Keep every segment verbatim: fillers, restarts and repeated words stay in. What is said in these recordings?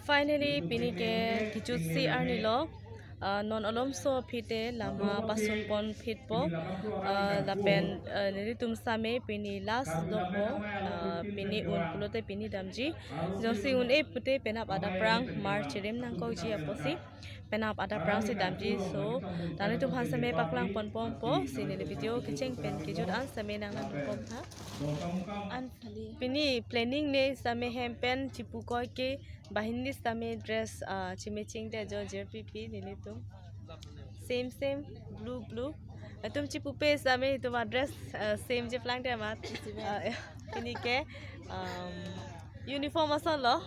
Finally, pini ke kejut si arni lo. Ah, non alomso aphi te lama pasun pon phit po. Ah, lapen, ah, nelitum same pini last lo po. Ah, pini un pulote pini damji. Jongsi un-e pute penap adap prang mar chirim nangkokji apotsi penap adap prang si damji. So, nanglitum aphan same paklang pon pon po. Si neli video kecheng pen kejut an same nang nang pon tha. An pini planning ne same hem pen chipu koi ke banghini same dress, ah, chimatching te jo jer pipi nelitum. Same same, blue blue. Atum chipupe same itum a-dress, ah, same cheplang te amat. Same. Ah, ya. Pini ke, um, uniform ason lo.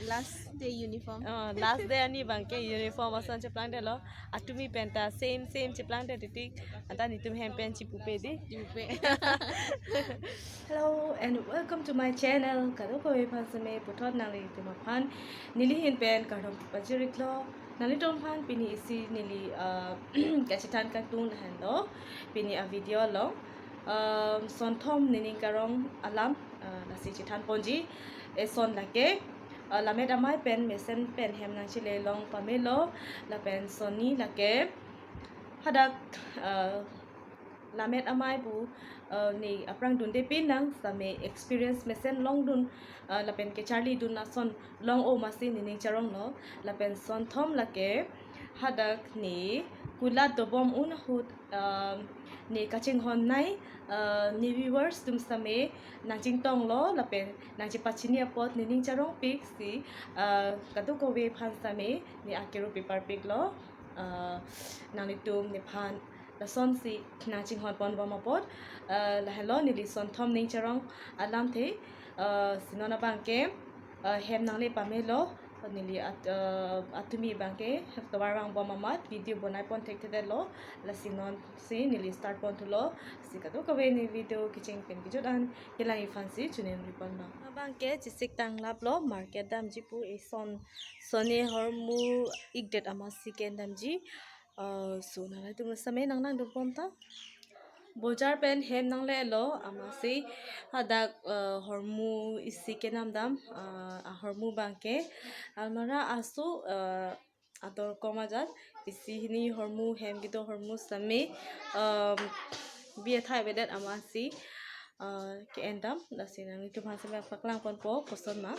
Last day uniform. Ah, last day arni abang ke uniform ason cheplang te lo. Atumi pen ta same same cheplang te titik. Anta nelitum hem pen chipupe di. Chipupe. Hello and welcome to my channel. Kadokave aphan same puthot nanglitum aphan neli ahin pen kardom pajir-iklo. Nanglitum aphan pini isi neli, ah, kachethan kangtung lahenlo. Pini a-video along, ah, son thom nening karong alam, ah, lasi chethan ponji. Eson lake, ah, lammet amei pen mesen pen hem nangchele long pamelo. Lapen sonni lake hadak, ah, lammet amei pu, ah, ne aphrang dunde pinang same experience mesen longdun, ah, lapen kecharlidun ason long-o amatsi nening charonglo. Lapen son thom lake hadak ne kulat dobom un ahut, ah, ne kachinghon nei, ah, ne viewers atum same nangchingtonglo lapen nangchepachini apot nening charongpik si, ah, kadokave aphan same ne akero pepar piklo. Ah, nanglitum nephan lasonsi nangchinghon pon bom apot, ah, lahenlo neli son thom ning charong alamthe, ah, si non abang ke, ah, hem nangle pamelo, neli at-, ah, atumi abang ke tovar vang bom amat video bonai pon thekthedetlo, lasi non si neli start pon thulo, si kadokave ne video kecheng pen kejut an kelang-ikji aphan si choningri ponlo. Abang ke chesik tanglaplo, market damji pu eson, sonni hormu ikdet amatsi ke-en damji. Ah, so nanglitum same nang nangdun pon tha. Bojar pen hem nanglelo amatsi hadak, ah, hormu isi kenam dam, ah, ahormu abang ke almara aso, ah, ador kom ajat isi hini hormu hem kedo hormu same, um, bi athai avedet amatsi, ah, ke-en dam, lasi nanglitum aphan same paklang pon po koson ma.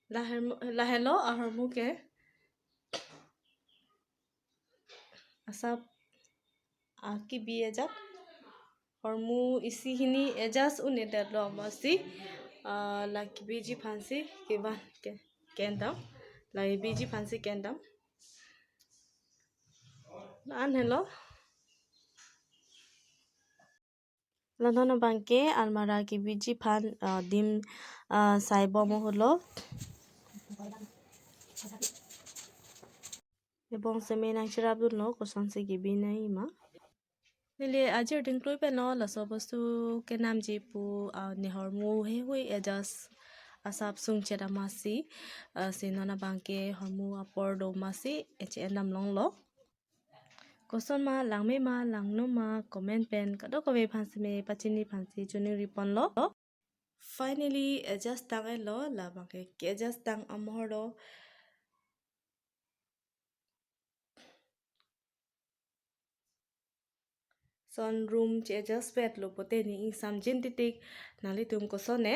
Lahen, lahenlo ahormu ke. Asap, ah, kebi ajat. Hormu isi hini adjust un-edetlo amatsi, ah, la kebiji aphansi kevan ke, ke-en dam. La kebiji aphansi ke-en dam. La-an helo. La non abang ke almara kebiji aphan, ah, dim, ah, sai bom ahutlo. Ebong seme nangcherapdunlo kosonsi kebi nangji ma. Neli ajir dingklui penlo laso bostu kenamji pu, ah, ne hormu heihui adjust asap sungchet amatsi, ah, si non abang ke hormu apor do amatsi eche-en dam longlo. Koson ma, langme ma, langno ma, comment pen kadokave aphan seme pachini aphansi choningri ponlo. Finally, adjust tang-etlo, labang ke, ke-adjust tang amohor lo. Son room che-adjust petlo pute ne ingsamjin titik, nanglitum koson ne